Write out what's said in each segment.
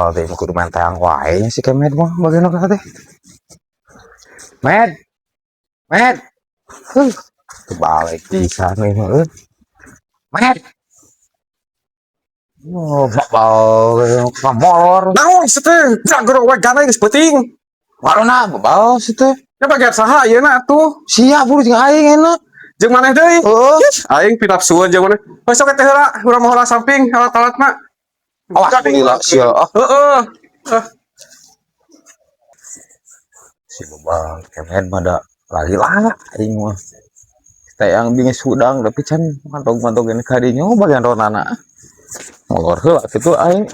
Bebal teh kudu main teang wae nya si Kemed mah bagian ka teh. Med. Med. Huh. Kebalik pisan ieu mah euy. Med. Oh, bebal ka molor. Naon sih teh? Jagro we gana geus peuting. Warna bebal sih teh. Ya bagian saha ayeuna atuh? Sia buru jeung aing enak. Jeung maneh deui? Heeh. Aing pinapsueun jeung maneh. Heuh sok teh heula, urang mah heula samping alat-alatna. Awas lila sia ah. Heeh. Ah, Si bebal Kemed mah da lagi lah aing mah. Teang bingis hudang tapi can mantog-mantog ini kadinya bagian ronana. Molor heula kitu aing.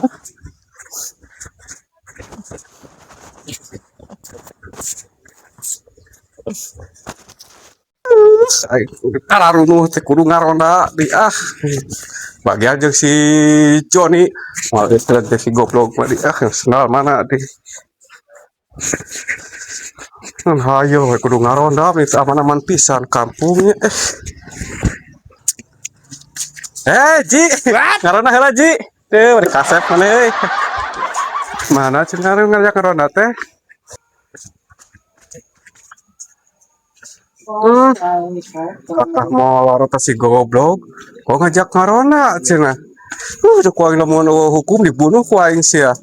Aing kararunuh teh kudu ngaronda di ah. Bagian jeung si Joni. Moal geus teh si goblok mah di ah sendal mana di. Kan hayo we kudu ngaronda nih aman-aman pisan kampungnya eh. Eh, Ji. Ngaronda heula, Ji. Teu bari kasep mana euy. Mana cenah ngajak ngaronda teh? Kakak molor teh si goblok. Kok ngajak ngaronda cenah. Udah ku aing lamun eueuh hukum dibunuh ku aing sia.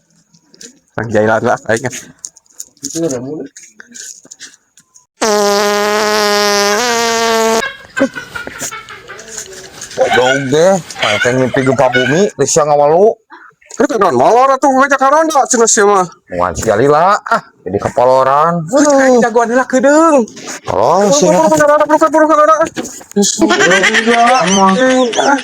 Tang jailan lah aing. Goblok deh, teh mimpi gempa bumi, geus sia ngawalu. Itu kan molor atuh ngajak ngaronda cenah sia mah. Muan sia lila ah, jadi kepoloran. Aing jagoan heula keudeung. Oh, sia. Buru ngaronda, buru ngaronda. Emang. Ah.